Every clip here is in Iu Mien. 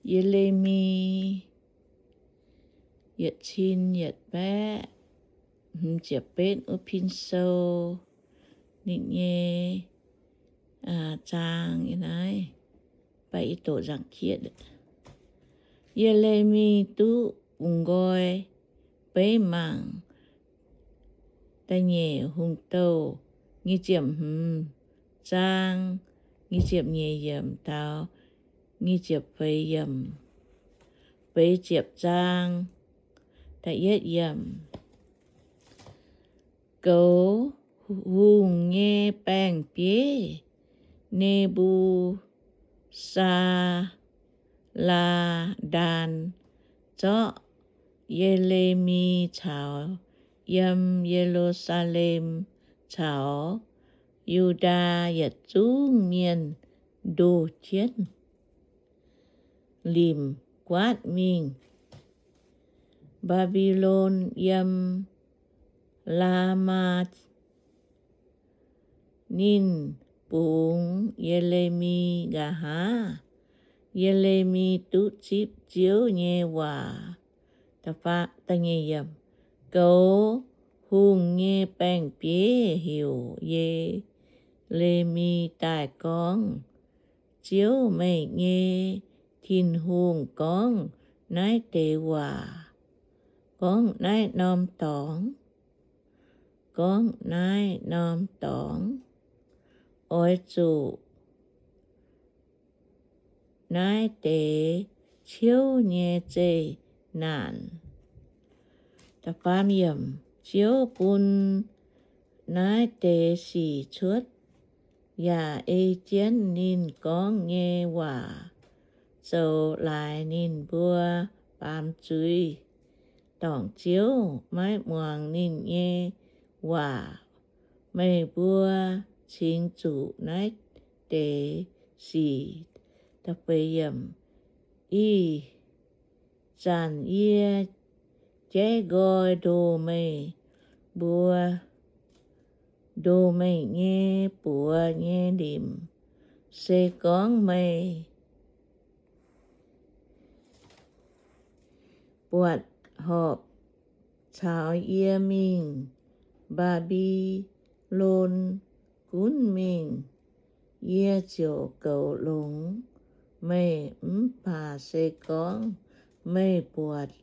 Ye^le^mi yietc cin yietc baeqv hmz ziepc betv wuov pin sou, ninh nyei zaang naaiv, baac yie doqc nzaangc jieqv. Ye^le^mi duqv bungx nqoi beiv mangc Da'nyeic Hungh Douh nyic ziepc hmz zaang nyic ziepc nyeic yiemc taux nyic ziepc feix yiemc, feix ziepc zaang. Da'yietv yiemc. Goux hungh nyei baeng-bieiv, Ne^mbu^saa^laa^ndaan, zorqv Ye^le^mi caux yiem Ye^lu^saa^lem caux Yu^ndaa yietc zungv mienh ndoh jienv limc guaatv mingh Mbaa^mbi^lon yiem Laamaa. Ninh bungx Ye^le^mi. Nqa'haav Ye^le^mi duqv zipv Ziouv nyei waac. Goux hungh nyei baeng-bieiv heuc Ye^le^mi daaih gorngv, Ziouv, meih nyei Tin-Hungh, gorngv naaiv deix waac, gorngv naaiv norm dorngx, gorngv naaiv norm dorngx, oix zuqc naaiv deix ciouv nyei zeqc naanc. Ziouv bun naaiv deix sic cuotv, yaac ei jienv ninh gorngv nyei waac zoux laaix ninh mbuo baamz zuiz dorngc Ziouv, maiv muangx ninh nyei waac. Meih mbuo cingx zuqc naaiv deix sic. Ih zanc yie jaiv nqoi ndoh meih mbuo, ndoh meih nyei buoz nyei limc. Se gorngv meih buatc horpc caux yie mingh Mbaa^mbi^lon gunv mingh, yie ziouc goux longx meih. Mv baac se gorngv meih buatc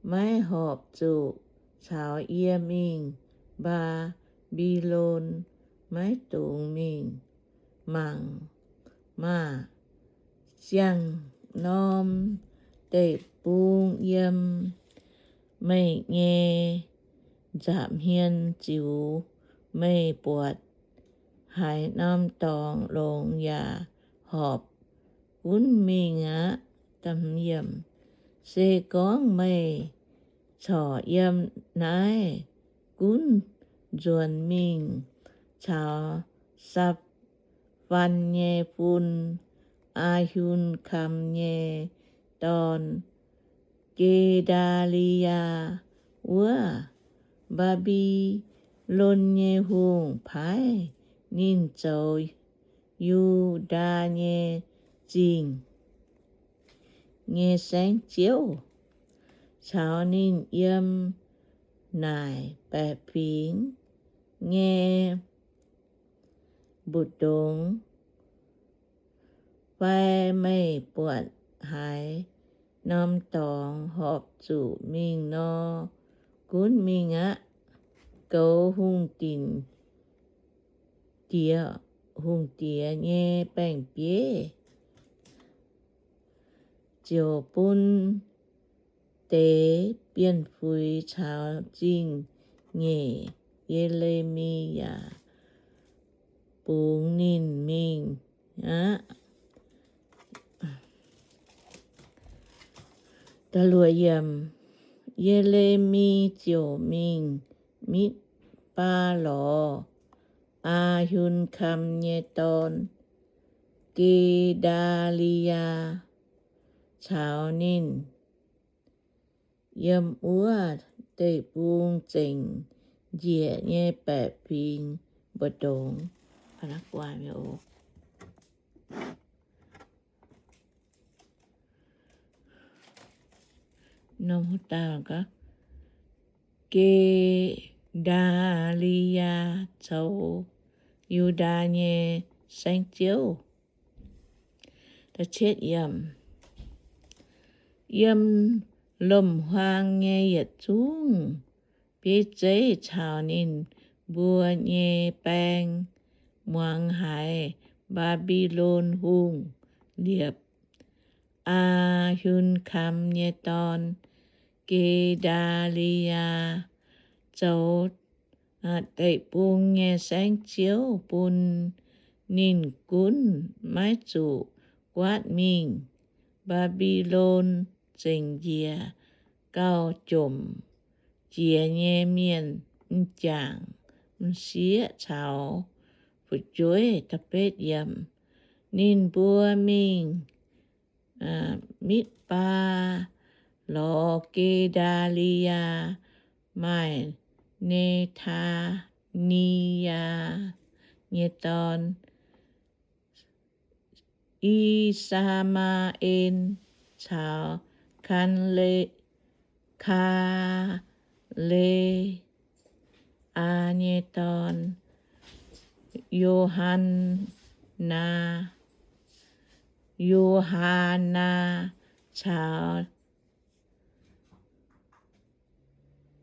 maiv horpc zuqc caux yie mingh Mbaa^mbi^lon, maiv dungx mingh. Mangc maah! Ziangh norm deic-bung yiem meih nyei nza'hmien ziux, meih buatc haaix norm dorngx longx yaac horpc gunv mingh aqv. Se gorngv meih corc yiem naaiv gunv nzuonx mingh caux Sapv faan nyei fun, Aa^hun^kam nyei dorn, Ge^ndaa^li^yaa wuov, Mbaa^mbi^lon nyei hungh paaiv ninh zoux Yu^ndaa nyei zingh nyei saengv-ziouv, caux ninh yiem naaic baeqc fingx nyei mbu'ndongx. Fai meih buatc haaix norm dorngx horpc zuqc mingh nor, gunv mingh aqv. Goux hungh dinc diex, hungh diex nyei baeng-bieiv, ziouc bun deix bienh fuix caux zingh nyeic Ye^le^mi yaac bungx ninh mingh aqv. Ye^le^mi ziouc mingh Mitv^baa lorz Aa^hun^kam nyei dorn, Ge^ndaa^li^yaa, caux ninh yiem wuov deic-bung zengc njiec nyei baeqc fingx mbu'ndongx. Ge^ndaa^li^yaa zoux Yu^ndaa nyei saengv-ziouv. Yiem lomc-huaang nyei yietc zungv bieiv zeiv caux ninh mbuo nyei baeng muangx haiz Mbaa^mbi^lon Hungh liepc Aa^hun^kam nyei dorn, Ge^ndaa^li^yaa, zoux deic-bung nyei saengv-ziouv bun ninh gunv maiv zuqc guaatv mingh Mbaa^mbi^lon Zengc Njiec gauh jomc jiex nyei mienh m'jangc m'sieqv caux fu'jueiv. Ninh mbuo mingh Mitc^baa lorz Ge^ndaa^li^yaa, maaih Ne^taa^ni^yaa nyei dorn, I^saa^maa^en, caux Kaa^le, Kaa^le^aa nyei dorn, Yo^haa^naa, Yo^haa^naa, caux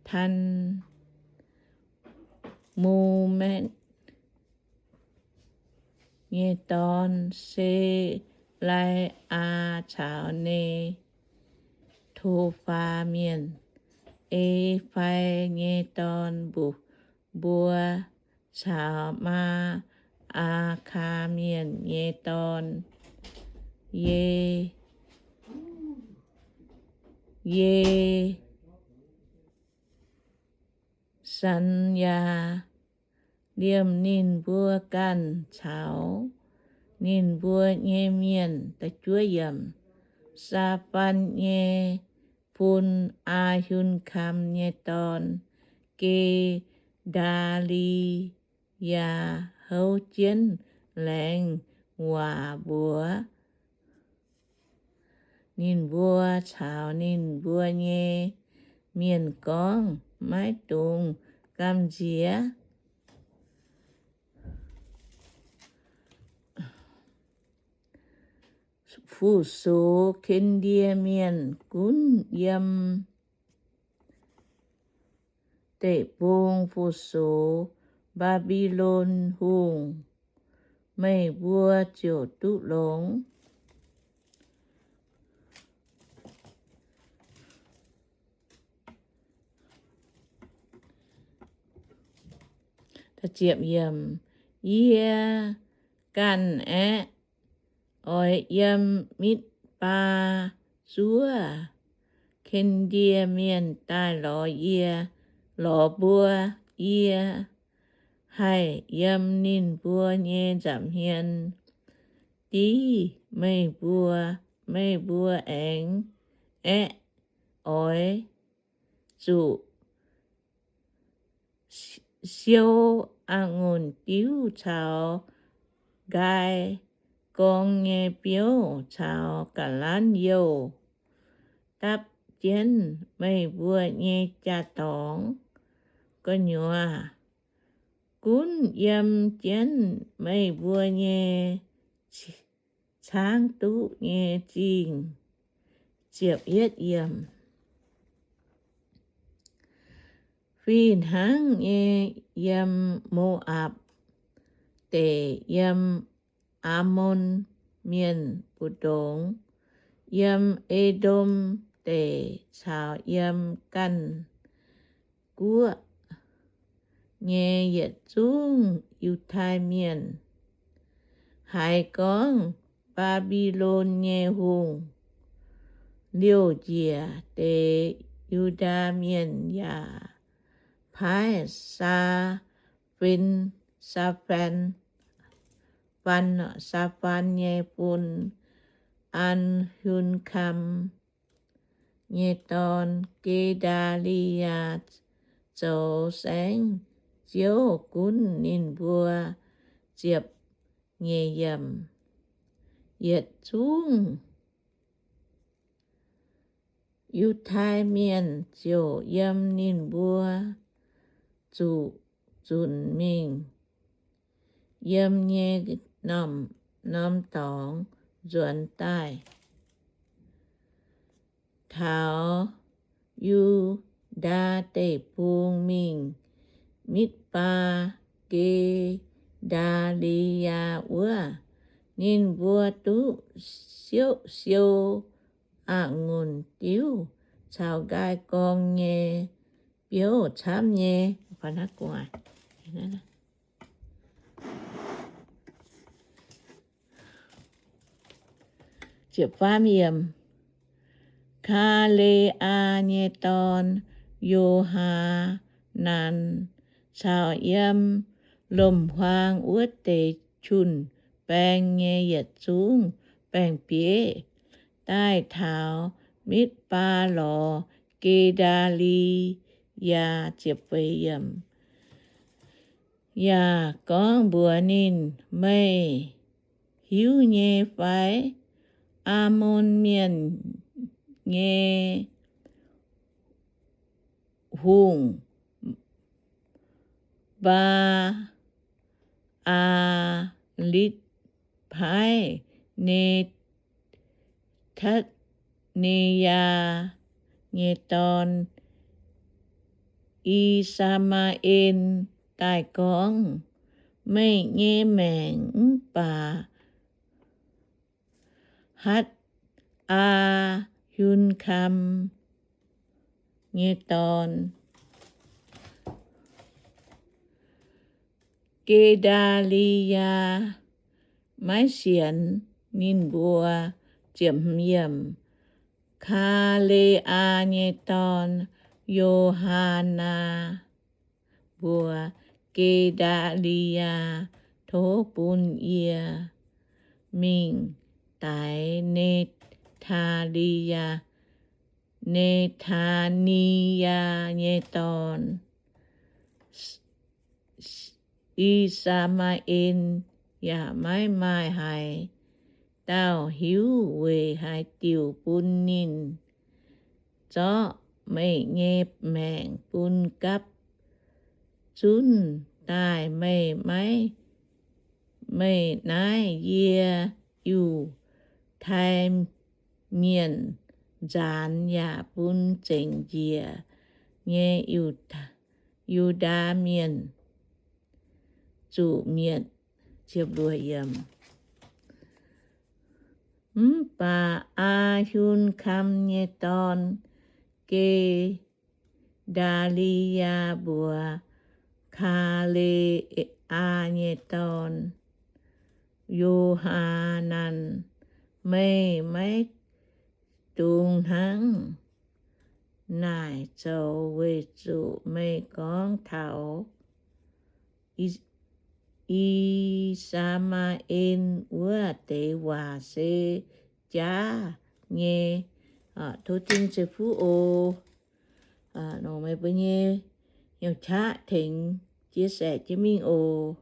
Taan^mu^metv nyei dorn, Se^lai^aa, caux Ne^to^faa Mienh, Efai nyei dorn. Mbuo caux Maa^aa^kaa Mienh nyei dorn, Ye, Ye^san^yaa, liemh ninh mbuo ganh caux ninh mbuo nyei mienh. Saa^faan nyei fun, Aa^hun^kam nyei dorn, Ge^ndaa^li^yaa, houv jienv laengz waac mbuox ninh mbuo caux ninh mbuo nyei mienh gorngv, Maiv dungx gamh nziex. Fu-sux Ken^ndie Mienh gunv yiem deic-bung fu-sux Mbaa^mbi^lon Hungh, meih mbuo ziouc duqv longx. Yie ganh aeqv, oix yiem Mitc^baa zuov Ken^ndie Mienh daaih lorz yie, lorz mbuo. Yie haih yiem ninh mbuo nyei nza'hmien div meih mbuo. Meih mbuo aengx aeqv, oix zuqc siou a'ngunc diuv caux nqaai gorng nyei biouv caux ga'lanv youh dapv jienv meih mbuo nyei jaa-dorngx. Gu'nyuoz gunv yiem jienv meih mbuo nyei caangv duqv nyei zingh. Fih hnangv nyei, yiem Mo^apc Deic, yiem Aamon Mienh mbu'ndongx, yiem E^ndom Deic caux yiem ganh guoqv nyei yietc zungv Yiutai Mienh, haiz gorngv Mbaa^mbi^lon nyei hungh liouh njiec deix Yu^ndaa Mienh yaac paaiv Saa^fen, Saa^fan, Faan, Saa^faan nyei fun, Aa^hun^kam nyei dorn, Ge^ndaa^li^yaa, zoux saengv ziouv gunv ninh mbuo. Ziepc nyeic yiemc. Yietc zungv Yiutai Mienh ziouc yiem ninh mbuo zuqc zunc mingh yiem nyei norm dorngx nzuonx daaih taux Yu^ndaa Deic-Bung mingh Mitv^baa, Ge^ndaa^li^yaa wuov. Ninh mbuo duqv siouv siou a'ngunc diuv caux nqaai gorng nyei biouv camv nyei. Kaa^le^aa nyei dorn, Yo^haa^nan, caux yiem lomc-huaang wuov deix jun-baeng nyei yietc zungv baeng-bieiv daaih taux Mitv^baa lorz Ge^ndaa^li^yaa. Yaac gorngv mbuox ninh, Meih hiuv nyei fai? Aamon Mienh nyei hungh, Mbaa^aa^litv, paaiv Ne^taa^ni^yaa nyei dorn, I^saa^maa^en, daaih gorngv, Meih nyei maengc mv baac Hatv^aa^hun^kam nyei dorn, Ge^ndaa^li^yaa, maiv sienx ninh mbuo. Kaa^le^aa nyei dorn, Yo^haa^naa, mbuox Ge^ndaa^li^yaa, Tov bun yie mingh daix Ne^taa^li^yaa, Ne^taa^ni^yaa nyei dorn. I^saa^maa^en yaac maiv maaih haaix dauh hiuv weic haaix diuc bun ninh zorqv meih nyei maengc bun gapv zunv daaih. Meih maiv, meih naaiv, Yie Yiutai Mienh nzaanx yaac bun zengc njiec nyei Yu^ndaa Mienh zuqc mietc. Mv baac Aa^hun^kam nyei dorn, Ge^ndaa^li^yaa, mbuox Kaa^le^aa nyei dorn, Yo^haa^nan, Meih maiv dungx hnangv naaic zoux, weic zuqc meih gorngv taux I^saa^maa^en wuov deix waac se jaav nyei. Tov Tin-Deic Fuv oc. Longc meih mbuo nyei hnyouv qaqv tengx chia sẻ jienv mingh oc.